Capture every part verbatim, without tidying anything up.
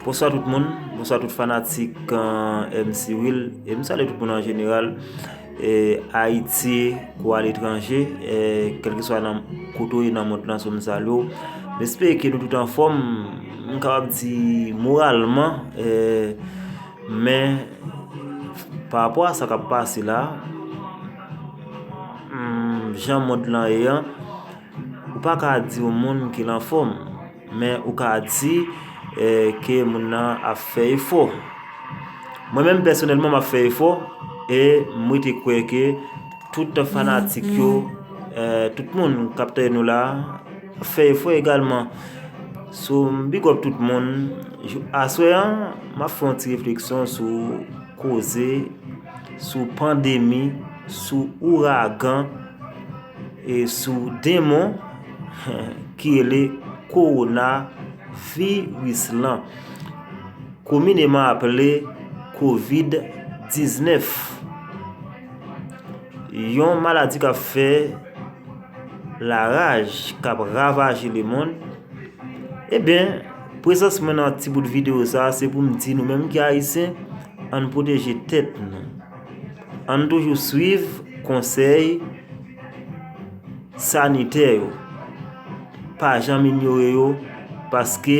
Bonswa tout moun, bonswa tout fanatik, euh, M C Will, e m salye tout moun an jeneral, e Ayiti kou aletranje, e kèlkeswa nan kote w ye nan mond lan, so m salye w. M espere ke nou tout anfòm, m kapab di moralman, e men pa rapò a sa k ap pase la, hmm, jan mond lan ye an, ou pa ka di yon moun ke l anfòm, men ou ka di, eh, ke moun nan ap fè efò. Mwen menm pèsonèlman, m ap fè efò, e m rete kwè ke tout fanatik yo, eh, tout moun k ap tande nou la, ap fè efò egalman. So, m big up tout moun. Jou, aswè an, m ap fè yon ti refleksyon sou koze, sou pandemi, sou ouragan, e sou denmon ki rele kowonaviris lan, komineman aple kovid diznèf. Yon maladi k ap fè laraj, k ap ravaje lemonn. Ebyen, prezans mwen nan ti bout videyo sa a, se pou m di nou menm ki Ayisyen, ann pwoteje tèt nou. Ann toujou swiv konsèy sanitè yo. Pa janm inyore yo, paske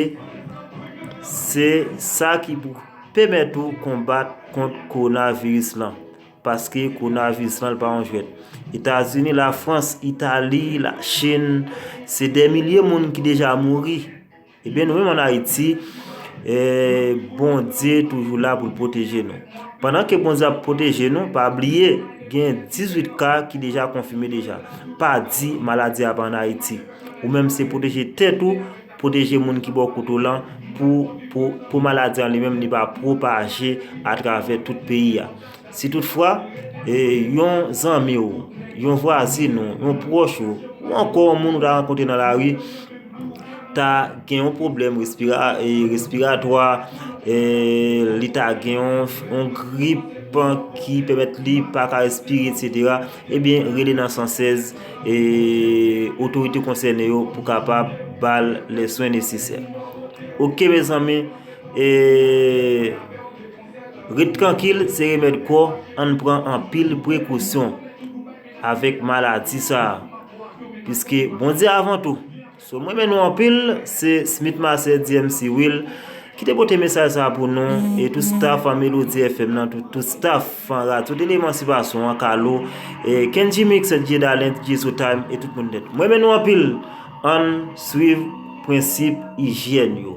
se sa ki pou pèmèt ou konbat kont kowonaviris lan. Paske kowonaviris lan, li pa yon jwèt. Etazini, Lafrans, Itali, Lachin, se dè milye moun ki deja mouri. Ebyen, nou menm ann Ayiti, eh, Bondye toujou la pou l pwoteje nou. Pandan ke Bondye ap pwoteje nou, pa bliye, gen dizuit ka ki deja konfime deja. Pa di maladi a pa ann Ayiti. Ou menm se pwoteje tèt ou, pwoteje moun ki bò kote w lan pou, pou, pou maladi an li menm li pa pwopaje atravè tout peyi a. Si toutfwa, e, yon zanmi w, yon vwazin ou, yon pwòch ou, ou ankò yon moun ou ta rankontre nan lari, ta gen yon pwoblèm respira-, e, respiratwa, e, li ta gen yon, yon grip ki pèmèt li pa ka respire, etsetera, ebyen, rele nan san sèz, e, otorite konsène yo pou kapab ba l lè swen nesesè. Oke, mezanmi, e, ret trankil, se remèd kò, ann pran anpil prekosyon avèk maladi sa a, piske Bondye avan tou. So, mwen renmen nou anpil, se Smith Marcel D M C Will ki te pote mesaj sa a pou nou, e tout staff an Melody F M nan, tout, tout staff an Radyo de Lemansipasyon an, Kalo, e Kenji Mix, D J Dalen, D J Showtime, e tout moun nèt. Mwen renmen nou anpil, ann swiv prensip ijyèn yo.